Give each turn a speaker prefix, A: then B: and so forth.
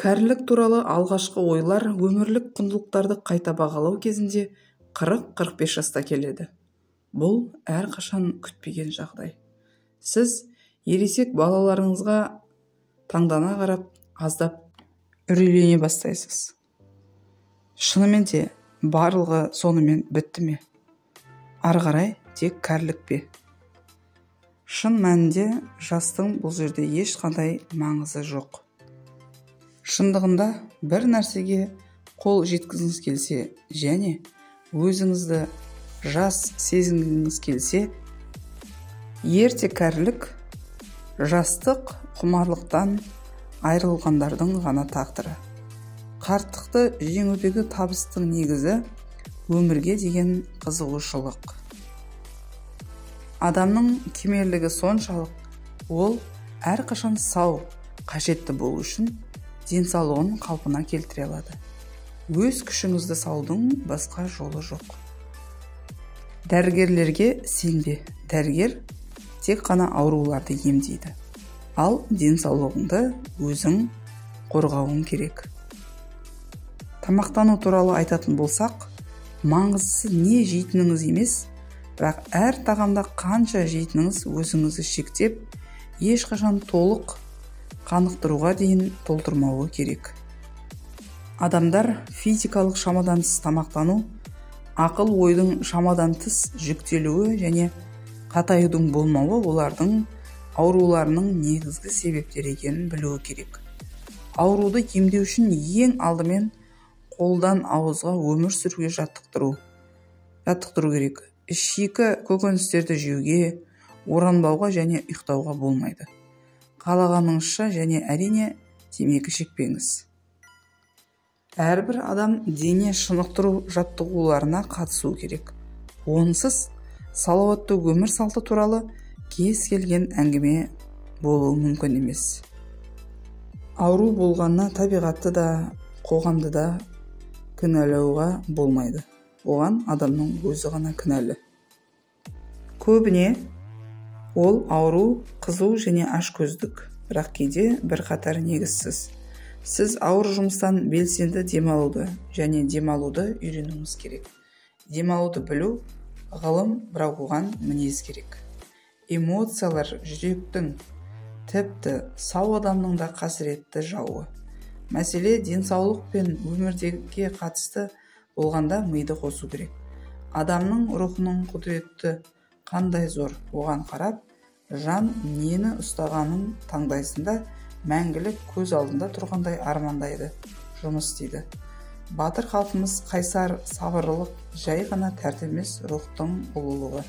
A: Кәрілік туралы алғашқы ойлар өмірлік құндылықтарды қайта бағалау кезінде 40-45 жаста келеді. Бұл әрқашан күтпеген жағдай. Сіз ересек балаларыңызға таңдана қарап, аздап үрейлене бастайсыз. Шынымен де барлығы сонымен бітті ме? Ары қарай тек кәрілік пе? Шын мәнінде жастың бұл жерде ешқандай маңызы жоқ. Шындығында бір нәрсеге қол жеткізгіңіз келсе және өзіңізді жас сезінгіңіз келсе, ерте кәрілік жастық құмарлықтан айырылғандардың ғана тағдыры. Қарттықты жеңудегі табыстың негізі өмірге деген қызығушылық. Адамның кемелдігі соншалық, ол әрқашан сау, қажетті болу үшін денсаулығын қалпына келтіре алады. Өз күшіңізді салудың басқа жолы жоқ. Дәрігерлерге сенбе. Дәрігер тек қана ауруларды емдейді. Ал денсаулығыңды өзің қорғауың керек. Тамақтану туралы айтатын болсақ, маңыздысы не жейтініңіз емес, бірақ әр тағамда қанша жейтініңіз өзіңізді шектеп, ешқашан толық қанықтыруға дейін толтырмауы керек. Адамдар физикалық шамадан тыс тамақтану, ақыл ойдың шамадан тыс жүктелуі және қатаюдың болмауы олардың ауруларының негізгі себептері екенін білуі керек. Ауруды емдеу үшін ең алдымен қолдан ауызға өмір сүруге жаттықтыру керек. Шикі көкөністерді жеуге, оранбауға және ұйықтауға болмайды. Қалағаныңызша және әрине темекі шекпеңіз. Әрбір адам дене шынықтыру жаттығуларына қатысу керек. Онсыз салауатты өмір салты туралы кез келген әңгіме болуы мүмкін емес. Ауру болғанына табиғатты да, қоғамды да кінәлауға болмайды. Оған адамның өзі ғана кінәлі. Көбіне ол ауру қызу және ашкөздік, бірақ кейде бірқатар негізсіз. Сіз ауыр жұмыстан белсенді демалуды және демалуды үйренуіңіз керек. Демалуды білу ғылым, бірақ оған мінез керек. Эмоциялар жүректің, тіпті сау адамның да қасіретті жауы. Мәселе денсаулық пен өмірдегіге қатысты болғанда миды қосу керек. Адамның рухының құдіреті қандай зор, оған қарап, жан нені ұстағанын таңдайсың да, мәңгілік көз алдында тұрғандай армандайды, жұмыс істейді. Батыр халқымыз қайсар, сабырлық, жай ғана тәртіп емес, рухтың ұлылығы.